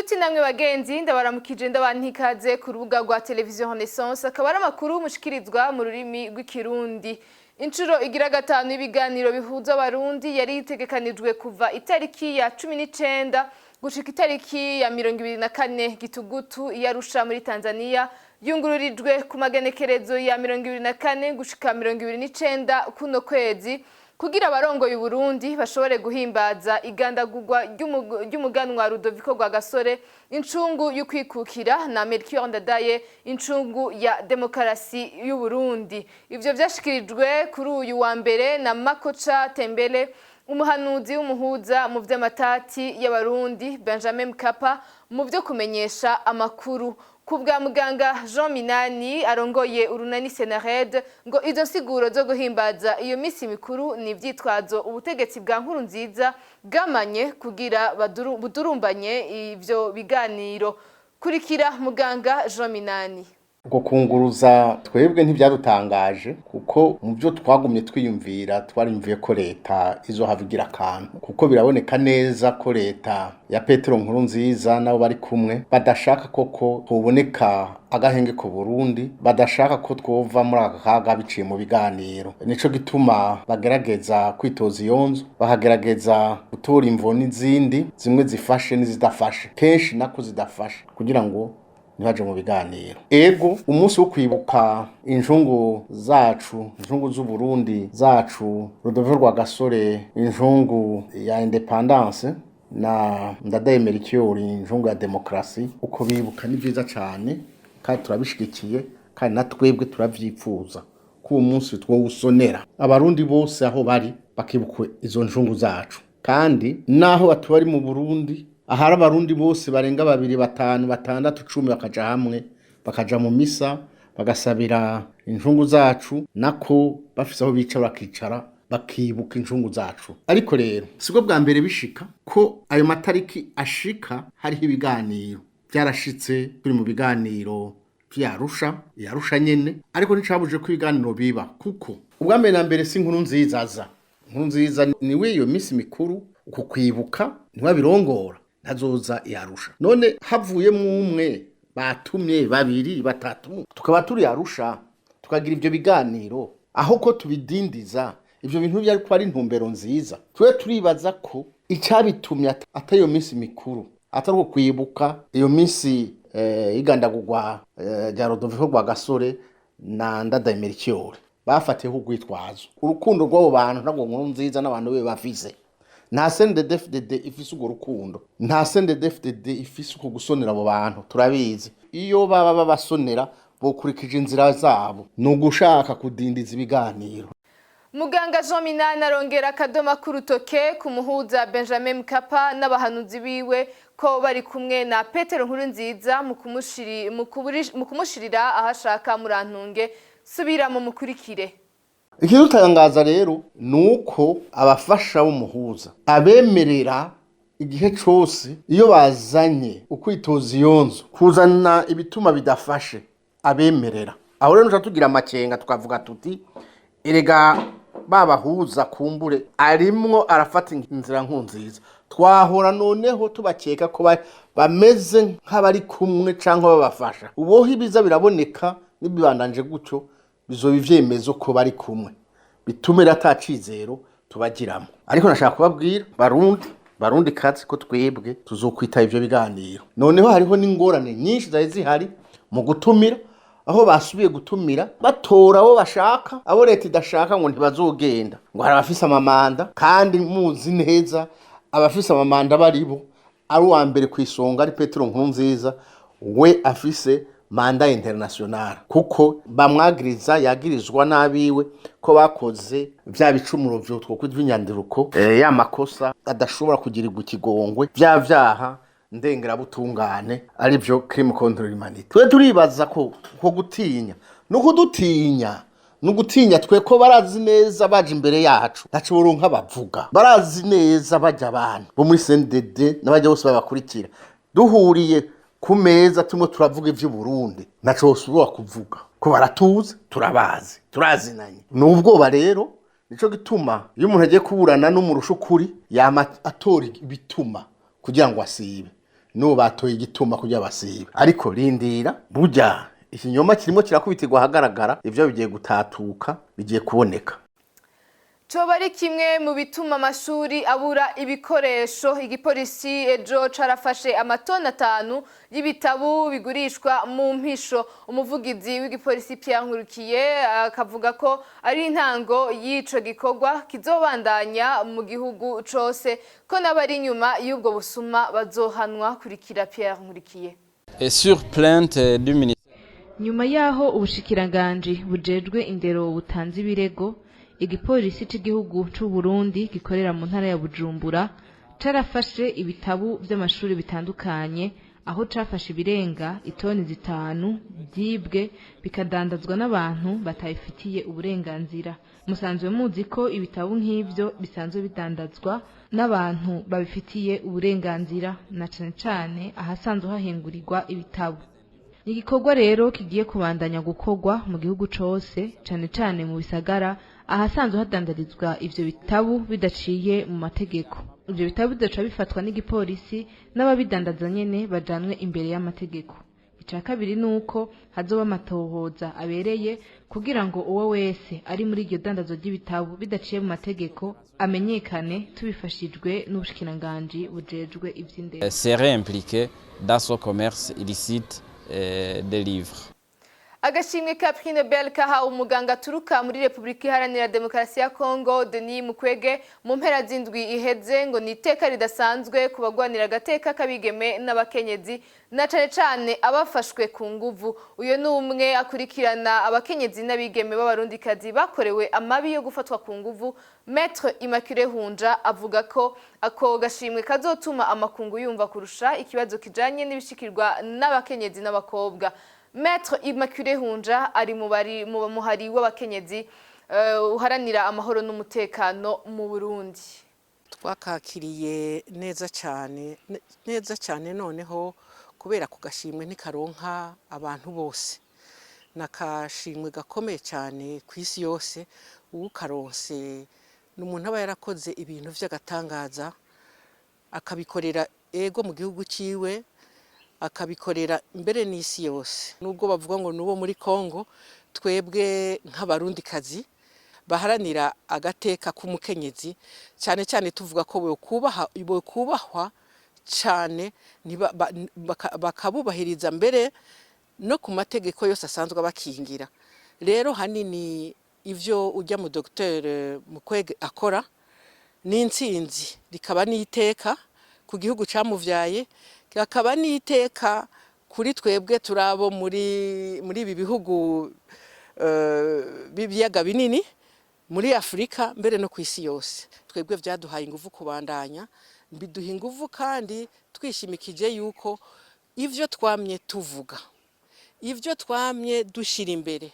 Nshuti namwe bagenzi, ndabaramukije, ndabaha ikaze ku rubuga rwa Televiziyo Renaissance. Akaba ari amakuru mushikirizwa mu rurimi rw'Ikirundi. Inshuro igira gatanu y'ibiganiro bihuza Abarundi yari itegekanijwe kuva itariki ya 19 gushika itariki ya 24 Gitugutu i Arusha muri Tanzania yungururijwe ku magenekerezo ya 24 gushika 29 kuno kwezi, kugira abarongoye Uburundi bashobore guhimbaza igandagurwa ry'umuganwa Rudoviko Rwagasore, incungu y'ukwikukira, na Melchior Ndadaye, incungu ya demokarasi y'Uburundi. Ivyo vyashikirijwe kuri uyu wa mbere na Makocha Tembele, umuhanuzi w'umuhuza mu vy'amatati y'Abarundi Benjamin Mkapa mu vyo kumenyesha amakuru. Ku bwa muganga Jean Minani arongoye urunani Senared, ngo izo nsiguro zo guhimbaza iyo misi mikuru ni ivyitwazo ubutegetsi bwa Nkurunziza bwamanye kugira budurumbanye ivyo biganiro. Kurikira muganga Jean Minani. Uko kunguruza twebwe ntibyadutangaje, kuko mu byo twagumye twiyumvira twarimviye ko leta izohava igira akantu, kuko biraboneka neza ko leta ya Petero Nkurunziza nabo bari kumwe badashaka koko hoboneka agahenge ku Burundi, badashaka ko twova muri aka kaga biciye mu biganiro. Nico gituma bagerageza kwitoza iyo nzu, bakagerageza gutora imvo n'izindi, zimwe zifashe n'izidafashe, kenshi nako zidafashe, kugira ngo ntibaje mu biganiro. Ego, umunsi wo kwibuka injungu zacu, injungu z'Uburundi zacu, Rudoviko Rwagasore, injungu ya indépendance, na Ndadaye Melchior, injungu ya demokarasi, uko bibuka ni vyiza cane kandi turabishigikiye, kandi na twebwe turavyipfuza ko uwo munsi twowusonera Abarundi bose aho bari bakibuka izo njungu zacu. Kandi naho batuba ari mu Burundi, ahari Abarundi bose barenga babiri, batanu, batandatu, 10, bakaja hamwe, bakaja mu misa, bagasabira injungu zacu, nako bafise aho bica bakicara bakibuka injungu zacu. Ariko rero sibwo bwa mbere bishika ko ayo matariki ashika hariho ibiganiro. Byarashitse turi mu biganiro vy'Arusha, Yarusha nyene, ariko nticabuje ko ibiganiro biba, kuko ubwa mbere na mbere si Nkurunziza aza. Nkurunziza niwe iyo misi mikuru, uko kwibuka ntiwabirongora, ntazoza Yarusha. None havuyemo umwe batumye, babiri, batatu, tukaba turi Arusha, tukagira ivyo biganiro, aho ko tubidindiza ivyo bintu byari kuba ari intumbero nziza? Twe turibaza ko icabitumye atari iyo minsi mikuru, atari uko kwibuka iyo minsi igandagurwa rya Rodoviko Rwagasore na Ndadaye Melchior. Bafatiyeho urwitwazo urukundo rw'abo bantu ntabwo Nkurunziza n'abantu be bafise. Nta CNDD-FDD ifise urwo rukundo, nta CNDD-FDD ifise uko gusonera abo bantu, turabizi. Iyo baba babasonera bokurikije inzira zabo. Ni ugushaka kudindiza ibiganiro. Muganga Jean Minani arongera akadoma k'urutoke ku muhuza Benjamin Mkapa n'abahanuzi biwe ko bari kumwe na Petero Nkurunziza mu kumushirira aho ashaka. Murantunge, subira mu mukurikire. Ikidutangaza rero ni uko abafasha b'umuhuza abemerera igihe cose iyo bazanye ukwitoza iyo nzu, kuzana ibituma bidafashe, abemerera. Aho rero nuca tugira amakenga, tukavuga tuti: erega babahuza kumbure arimwo arafata inzira Nkurunziza. Twahora noneho tubakeka ko bameze nk'abari kumwe cyangwa babafasha. Uboho ibiza biraboneka, n'ibibandanje gutyo bizoba ivyemezo ko bari kumwe, bitume ata cizero tubagiramo. Ariko nashaka kubabwira, Barundi, Barundi kazi, ko twebwe tuzokwitaba ivyo biganiro. Noneho hariho n'ingorane nyinshi zari zihari mu gutumira, aho basubiye gutumira batora abo bashaka, abo leta idashaka ngo ntibazogenda, ngo hari abafise amamanda, kandi muzi neza abafise amamanda baribo. Ari uwa mbere ku isonga ari Petero Nkurunziza, we afise mandat international, kuko bamwagiriza, yagirizwa n'abiwe ko bakoze vya bicumuro vyo twokwitwa inyandiruko, ya makosa adashobora kugirirwa ikigongwe, vya vyaha ndengerabutungane, ari byo crime contre l'humanité. Twe turibaza ko gutinya no kudutinya no gutinya twe ko barazi neza baje imbere yacu ntaco boronka bavuga. Barazi neza bajya abantu bo muri CNDD n'abajya bose babakurikira, duhuriye ku meza turimo turavuga ivy'Uburundi, ntaco bosubira kuvuga, ko baratuzi, turabazi, turazinanye. Ni ubwoba rero. Nico gituma iyo umuntu agiye kuburana n'umurusha ukuri yama atora ibituma kugira ngo asibe. N'ubu batoye igituma kugira basibe, ariko rindira, burya ikinyoma kirimo kirakubitirwa ahagaragara. Ivyo bigiye gutatuka, bigiye kuboneka. Coba ari kimwe mu bituma amashuri abura ibikoresho. Igipolisi ejo carafashe amatoni 5 y'ibitabu bigurishwa mu mpisho. Umuvugizi w'igipolisi Pierre Nkurikiye akavuga ko ari intango y'ico gikorwa kizobandanya mu gihugu cose, ko n'abari inyuma y'ubwo busuma bazohanwa. Kurikira Pierre Nkurikiye. Et sur plainte du ministère Nyuma y'aho ubushikiranganji bujejwe indero butanze ibirego, igipolisi c'igihugu c'u Burundi gikorera mu ntara ya Bujumbura carafashe ibitabu vy'amashuri bitandukanye, aho cafashe ibirenga itoni 5 vyibwe bikadandazwa n'abantu batabifitiye uburenganzira. Musanzwe muzi ko ibitabu nk'ivyo bisanzwe bidandazwa n'abantu babifitiye uburenganzira, na cane cane ahasanzwe hahingurirwa ibitabo. Ni igikorwa rero kigiye kubandanya gukorwa mu gihugu cose, cane cane mu bisagara, ahasanzwe hadandarizwa ivyo bitabu bidaciye mu mategeko. Ivyo bitabu bidaca bifatwa n'igipolisi, n'ababidandaza nyene bajanwe imbere y'amategeko. Ica kabiri ni uko hazoba amatohoza abereye kugira ngo uwo wese ari muri iryo dandazo ry'ibitabu bidaciye mu mategeko amenyekane, tubifashijwe n'ubushikiranganji bujejwe ivy'indero. Serait impliqué dans ce commerce illicite des livres. Agashimwe ka Prix Nobel kahawe umuganga aturuka muri Repubulika Iharanira Demokarasi ya Kongo, Denis Mukwege, mu mpera z'indwi iheze, ngo ni iteka ridasanzwe ku bagwanira agateka k'abigeme n'abakenyezi, na cane cane abafashwe ku nguvu. Uyo ni umwe akurikirana abakenyezi n'abigeme b'Abarundikazi bakorewe amabi yo gufatwa ku nguvu. Maître Immaculée Hunja avuga ko ako gashimwe kazotuma amakungu yumva kurusha ikibazo kijanye n'ibishikirwa n'abakenyezi n'abakobwa. Maître Immaculée Hunja ari mu bari mu muhari w'abakenyezi uharanira amahoro n'umutekano mu Burundi. Twakakiriye neza cyane, neza cyane. Noneho kubera ku gashimwe ntikaronka abantu bose, nakashimwe gakomeye cyane ku isi yose. Uwukaronse ni umuntu aba yarakoze ibintu by'agatangaza, akabikorera ego mu gihugu ciwe, akabikorera mbere n'isi yose. Nubwo bavuga ngo nuwo muri Kongo, twebwe nk'Abarundikazi baharanira agateka k'umukenyezi, cyane cyane tuvuga ko bokubahwa cyane, bakabubahiriza mbere no ku mategeko yose asanzwe abakingira. Rero hanini ivyo ujya mu Dr Mukwege akora ni intsinzi, rikaba n'iteka ku gihugu camuvyaye, kakaba n'iteka kuri twebwe turabo muri ibi bihugu b'ibiyaga binini, muri Afurika, mbere no ku isi yose. Twebwe vyaduhaye inguvu kubandanya, biduha inguvu, kandi twishimikije yuko ivyo twamye tuvuga, ivyo twamye dushira imbere,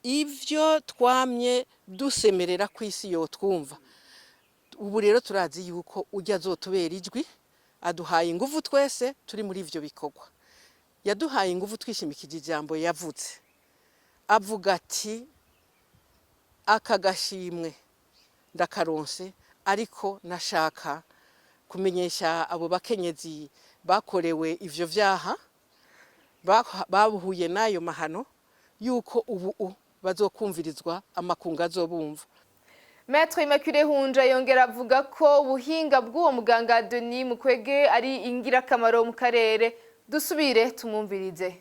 ivyo twamye dusemerera ku isi yotwumva. Ubu rero turazi yuko ujya azotubera ijwi. Aduhaye inguvu twese turi muri ivyo bikorwa. Yaduhaye inguvu twishimikije ijambo yavuze, avuga ati: "Aka gashimwe ndakaronse, ariko nashaka kumenyesha abo bakenyezi bakorewe ivyo vyaha, bahuye n'ayo mahano, yuko ubu bazokumvirizwa, amakungu azobumva." Maître Immaculée Hunja yongera avuga ko ubuhinga bw'uwo muganga Denis Mukwege ari ingirakamaro mu karere. Dusubire tumwumvirize.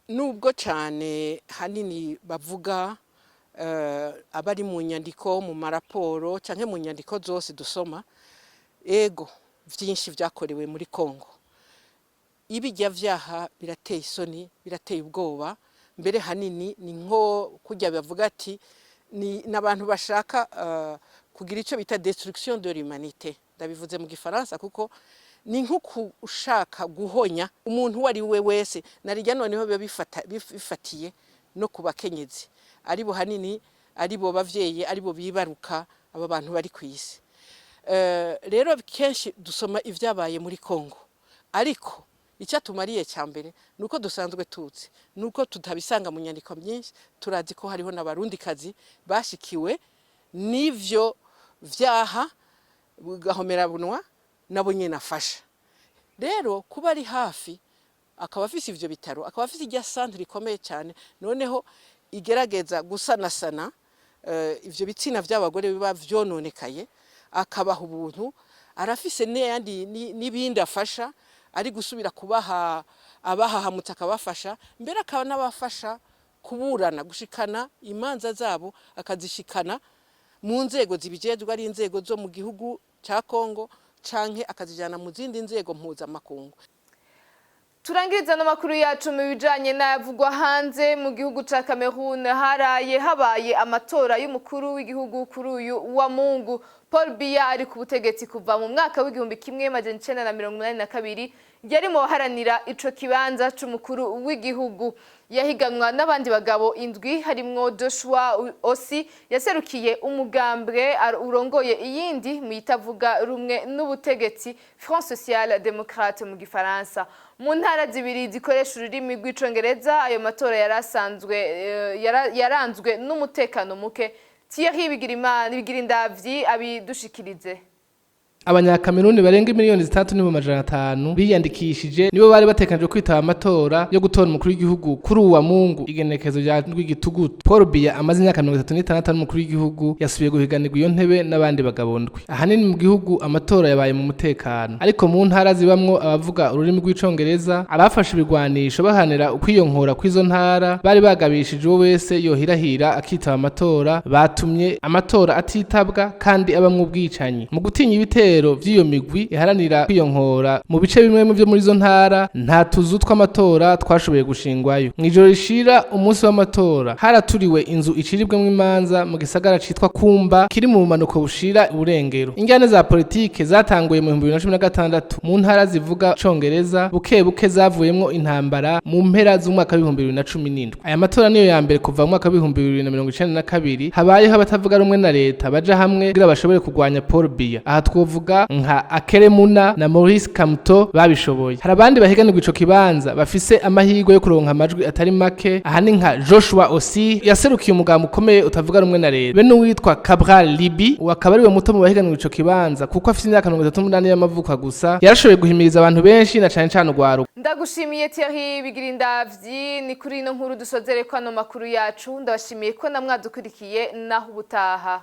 Nubwo cyane hanini bavuga abari mu nyandiko, mu maraporo cyangwa mu nyandiko zose dusoma, ego byinshi byakorewe muri Kongo, ibijya vyaha birateye isoni, birateye ubwoba. Mbere hanini ni nko kujya bavuga ati ni n'abantu bashaka kugira icyo bita destruction de l'humanité. Ndabivuze mu Gifaransa kuko ni nko ushaka guhonya umuntu uwo ari we wese. Narijya noneho biba bifatiye no ku bakenyezi, aribo hanini, aribo bavyeyi, aribo bibaruka aba bantu bari ku isi. Rero kenshi dusoma ibyabaye muri Kongo, ariko icyo tumariye cya mbere ni uko dusanzwe tuzi, ni uko tutabisanga mu nyandiko myinshi. Turazi ko hariho n'Abarundikazi bashikiwe n'ivyo vyaha, gahomerabunwa, nabo nyene afasha. Rero kuba ari hafi, akaba afise ivyo bitaro, akaba afise irya centre ikomeye cyane, noneho igerageza gusanasana ivyo bitsina vy'abagore biba vyononekaye, akabaha ubuntu. Arafise n'ayandi n'ibindi afasha, ari gusubira kubaha abahahamutse, akabafasha mbere, akaba n'abafasha kuburana, gushikana imanza zabo, akazishikana mu nzego zibijejwe, ari inzego zo mu gihugu ca Kongo canke akazijana mu zindi nzego mpuzamakungu. Turangiriza n'amakuru yacu mu bijanye n'ayavugwa hanze. Mu gihugu ca Cameroon haraye habaye amatora y'umukuru w'igihugu kuri uyu wa Mungu. Paul Biya ari ku butegetsi kuva mu mwaka w'1982, yari mu baharanira ico kibanza c'umukuru w'igihugu. Yahiganwa n'abandi bagabo indwi, harimwo Joshua Osi yaserukiye umugambwe urongoye iyindi mu itavuga rumwe n'ubutegetsi, Front Social Démocrate mu gifaransa. Mu ntara zibiri zikoresha ururimi rw'Icongereza, ayo matora yarasanzwe yaranzwe n'umutekano muke. Thierry Bigirimana Bigirindavyi abidushikirize. Abanyakameruni barenga 6,500,000 biyandikishije, nibo bari batekanijwe kwitaba amatora yo gutora umukuru w'igihugu kuri uwa Mungu, igenekerezo rya rw'igitugutu. Paul Biya amaze imyaka 36 ari umukuru w'igihugu, yasubiye guhiganirwa iyo ntebe n'abandi bagabo ndwi. Ahanini mu gihugu amatora yabaye mu mutekano, ariko mu ntara zibamwo abavuga ururimi rw'Icongereza, abafashe ibigwanisho bahanira ukwiyonkhora kw'izo ntara bari bagabishije uwo wese yohirahira akitaba amatora, batumye amatora atitabwa kandi abamwo ubwicanyi. Mu gutinya ibitero vy'iyo migwi iharanira kwiyonkhora mu bice bimwe byo muri izo ntara, nta tuzu tw'amatora twashoboye gushingwayo. Mw'ijoro rishira umunsi w'amatora, haraturiwe inzu iciribwemwo imanza mu gisagara citwa Kumba kiri mu bumanuko bushira uburengero. Injyane za politike zatanguye mu 2016 mu ntara zivuga Congereza, buke buke zavuyemwo intambara mu mpera z'umwaka w'2017. Aya matora niyo ya mbere kuva mu mwaka w'2092 habayeho abatavuga rumwe na leta baja hamwe kugira bashobore kurwanya Paul Biya. Aha twovuga nka Akere Muna na Maurice Kamto babishoboye. Hari abandi bahiganirwa ico kibanza bafise amahirwe yo kuronka amajwi atari make. Aha ni nka Joshua Osi yaserukiye umugambi ukomeye utavuga rumwe na leta, be n'uwitwa Cabral Libi, uwo akaba ariwe muto mu bahiganirwa ico kibanza kuko afise imyaka 38 y'amavuko gusa. Yarashoboye guhimiriza abantu benshi, na cane cane urwaruka. Ndagushimiye, Thierry Bigirindavyi. Ni kuri ino nkuru dusozere ko ano makuru yacu. Ndabashimiye ko namwadukurikiye. Naho ubutaha.